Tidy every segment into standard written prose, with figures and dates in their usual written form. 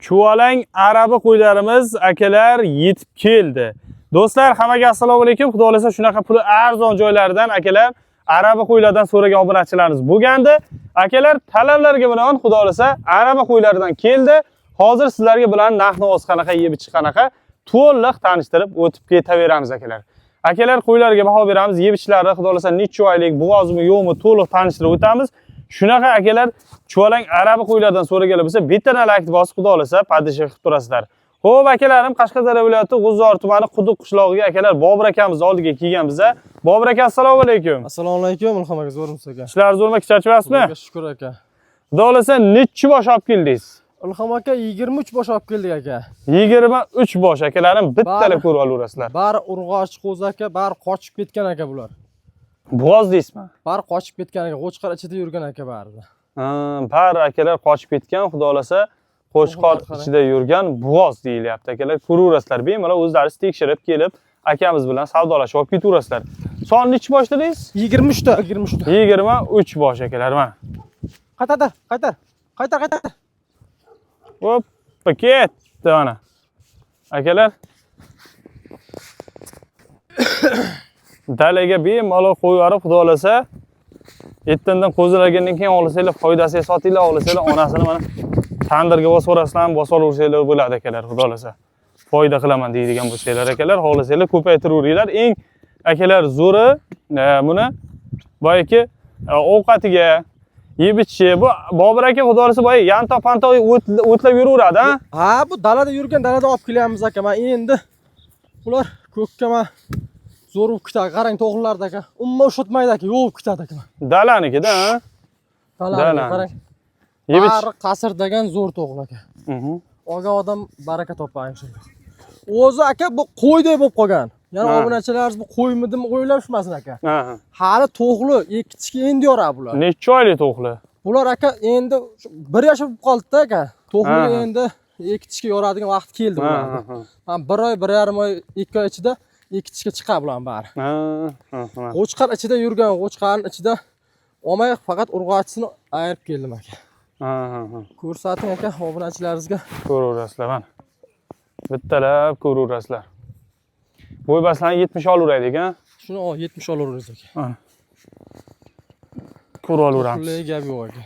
Chuvalang arabi qo'ylarimiz akalar yetib keldi. Do'stlar, hammaga assalomu alaykum. Xudo xolasa shunaqa puli arzon joylardan akalar arabi qo'ylardan so'ragan obunachilarimiz bo'lgandi. Akalar talablarga binoan Xudo xolasa arabi qo'ylaridan keldi. Hozir sizlarga bilan narx-navosi qanaqa, yeb ichishi qanaqa to'liq tanishtirib o'tib ketaveramiz akalar. Akalar qo'ylarga baho beramiz, yeb ichishlari Xudo xolasa necha oylik, bo'g'ozmi, yo'qmi to'liq tanishtirib o'tamiz. Shunaqa akalar chuvalang arabi qo'ylardan so'raganlar bo'lsa, bitta like bosib Xudo xolasa подписка qilib turasizlar. Xo'p, akalarim Qashqadaryo viloyati G'uzor tumani Quduq qishlog'iga akalar Bobur akamiz oldiga kelgan biza. Bobur aka, assalomu alaykum. Assalomu alaykum, Ilhom aka, zo'rmisiz aka? Ishlar zo'rmi, charchamayapsizmi? Xudoga shukur aka. Xudo xolasa nechi bosh olib keldingiz? Ilhom aka 23 bosh olib keldik aka. 23 bosh akalarim bittalab Bari. ko'rib olaverasizlar. Bari urg'och qo'zi aka, bari qochib ketgan aka bular. Bo'g'oz deysizmi? Bari qochib ketgan aka, qo'chqor ichida yurgan aka barida. Ha, bari akalar qochib ketgan, Xudo xolasa qo'chqor To'g'ri, qarang. ichida yurgan bo'g'oz deyilyapti akalar. Ko'raverasizlar, bemalol o'zlaringiz tekshirib kelib akamiz bilan savdolashib olib ketaverasizlar. Son nechi bosh dedingiz? 23 ta, 23 ta. 23 bosh akalar mana. Qaytar, qaytar. Qaytar, qaytar. Hoppa ketdi mana. Akalar dalaga bemalol qo'yib yuborib, Xudo xolasa ertandan qo'zilagandan keyin olsanglar foydasiga sotinglar, olsanglar onasini mana tandirga bosib yuborasizlar, bosib olaversanglar bo'ladi akalar, Xudo xolasa. Foyda qilaman deydigan bo'lsanglar akalar, xohlasanglar ko'paytiraveringlar. Eng akalar zo'ri buni boyagi ovqatiga yeb ichishi. Bu Bobur aka Xudo xolasa boya yantoq pantoq o'tlab yuraveradi, ha? Ha, bu dalada yurgan, dalada olib kelyapmiz aka. Men endi bular ko'kka men zo'r bo'lib ketadi. Qarang, to'g'rilarda aka. Umuman ushlatmaydi aka, yo'q ketadi aka. Dalanikida, ha? Dalada Dalani. qarang. Yeb ich. Bari qasr degan zo'r to'g'ri aka. Olgan odam baraka topadi inshaalloh. O'zi aka bu qo'ydek bo'lib qolgan. Ya'ni obunachilarimiz bu qo'ymidim o'ylashmasin aka. Ha, ha. Hali to'g'li, ikki tishga endi yoradi bular. Necha oylik to'g'li? Bular aka endi bir yosh bo'lib qoldi-da aka. To'g'li endi ikki tishga yoradigan vaqt keldi Ha, bularga. ha, ha. Mana bir oy, 1,5 oy, 2 oy ichida ikki tishga chiqadi bularning bari. Ha, ha, ha. Qo'chqor ichida yurgan, qo'chqorning ichida olmay faqat urg'ochisini ayirib keldim aka. Ha, ha, ha. Ko'rsating aka obunachilarimizga. Ko'raverasizlar mana. Bittalab ko'raverasizlar. Bo'y baslarni 70 olaveraylik, ha? Shuni 70 olaveramiz aka. Mana. Ko'ra olaveramiz. Pulli gap yo'q aka.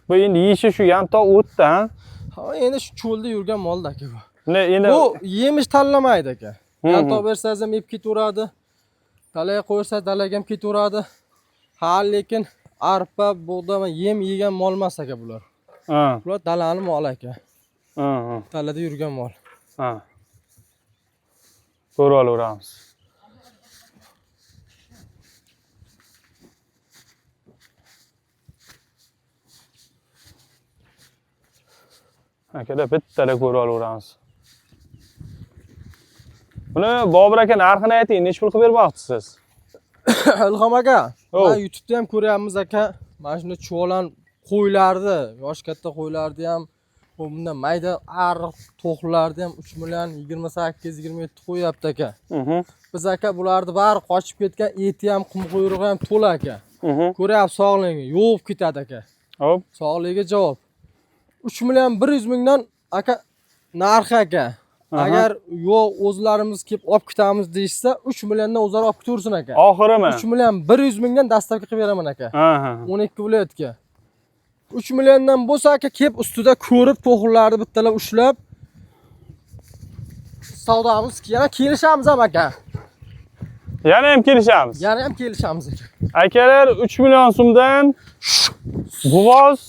Bu endi yeyishi shu yantoq o'tda, ha? Ha, endi shu cho'lda yurgan molda aka bu. Ne endi Bu yemish tanlamaydi aka. Yantoq bersangiz ham yeb ketaveradi. Dalaga qo'ysangiz dalaga ham ketaveradi. Ha, lekin arpa, bug'doy yem yegan mol emas aka bular. Ha, Bular dalani moli aka. ha, ha. Dalada yurgan mol. Ha. Ko'ra olaveramiz. Akalar bittalab ko'ra olaveramiz. Buni Bobur aka narxini ayting, necha pul qilib bermoqchisiz? Ilhom aka, mana YouTube'da ham ko'ryapmiz aka. Mana shunda chuvalan qo'ylarni, yosh katta qo'ylarni ham, bu bundan mayda ariq to'qlarni ham 3 million 28 27 qo'yyapti aka. Biz aka bularni bari qochib ketgan, eti ham, qum quyrug'i ham to'la aka. Ko'ryapsiz, sog'lig'i yo'q ketadi aka. Hop. Sog'ligiga javob. 3 million 100 mingdan aka narxi aka. Agar yo'q o'zlarimiz kelib olib ketamiz deyishsa, 3 milliondan o'zlari olib ketaversin aka. Oxirimi? 3 million 100 mingdan dastavka qilib beraman aka. Ha, ha. 12 viloyatga. 3 milliondan bo'lsa aka kelib ustida ko'rib to'g'rilarni bittalab ushlab savdomiz yana kelishamiz ham aka. Yana ham kelishamiz. Yana ham kelishamiz aka. Akalar 3 million so'mdan bo'g'oz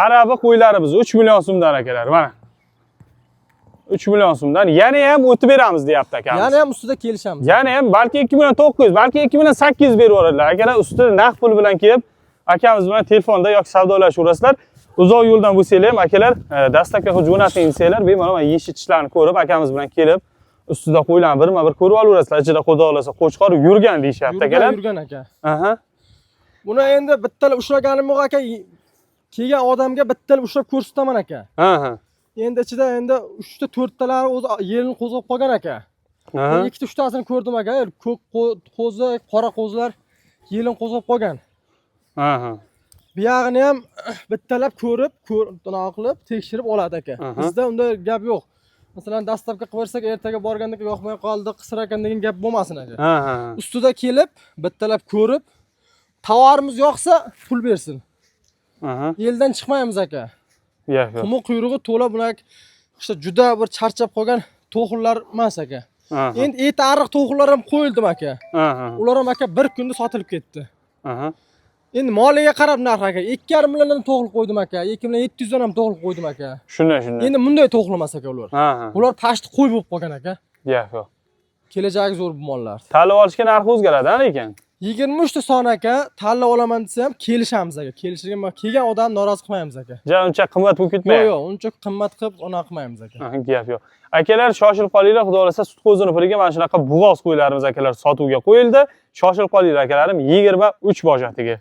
arabi qo'ylarimiz 3 million so'mdan akalar mana. 3 million so'mdan yana ham o'tib beramiz deyapti akamiz. Yana ham ustida kelishamiz. Yana ham balki 2 million 900, balki 2 million 800 berib yuboradilar. Akalar ustida naqd pul bilan kelib akamiz bilan telefonda yoki savdolashaverasizlar. Uzoq yo'ldan bo'lsanglar ham akalar dastavka qilib jo'nating desanglar, bemalol mana yeyish ichishlarini ko'rib akamiz bilan kelib ustida qo'ylarni birma-bir ko'rib olaverasizlar. Ichida Xudo xolasa qo'chqor yurgan deyishyapti akalar. Yurgan aka. Aha. Buni endi bittalab ushlaganim yo'q aka. Kelgan odamga bittalab ushlab ko'rsataman aka. Aha. Endi ichida endi 3 ta 4 talari o'zi yelini qo'zg'ab qolgan aka. Aha. 2 ta 3 tasini ko'rdim aka. Ko'k qo'zi, qora qo'zilar yelin qo'zg'ab qolgan. Aha. Buyog'ini ham bittalab ko'rib, bunaqa qilib tekshirib oladi aka. Aha. Bizda unda gap yo'q. Masalan, dastlabki qilib bersak, ertaga borganda yoqmay qoldi, qisir ekan degan gap bo'lmasin aka. Ha, ha. Ustida kelib, bittalab ko'rib, tovarimiz yoqsa pul bersin. Aha. Eldan chiqmaymiz aka. Yo'q, yo'q. Qumi quyrug'i to'la bunaqa işte juda bir charchab qolgan to'xinlar emas aka. Aha. Endi eti ariq to'xinlar ham qo'yildim aka. Aha. Ular ham aka bir kunda sotilib ketdi. Aha. Endi moliga qarab narx aka. 2,5 milliondan to'g'ri qo'ydim aka. 2 million 700 dan ham to'g'ri qo'ydim aka. Shunday, shunday. Endi bunday to'g'ri emas aka ular. Ha, ha. Ular pashti qo'y bo'lib qolgan aka. Yo'q, yo'q. Kelajagi zo'r bu mollar. Tanlab olishga narxi o'zgaradi, ha, lekin. 23 ta son aka, tanlab olaman desa ham kelishamiz aka. Kelishgan kelgan odam norozi qilmaymiz aka. Ja uncha qimmat bo'lib Yo'q, ketmaydi. yo'q, uncha qimmat qilib unaqa qilmaymiz aka. Aha, gap yo'q. Akalar, shoshilib qolinglar, xudo xolasa sut qo'zini puliga mana shunaqa bo'g'oz qo'ylarimiz akalar sotuvga qo'yildi. Shoshilib qolinglar akalarim, 23 bosh atiga.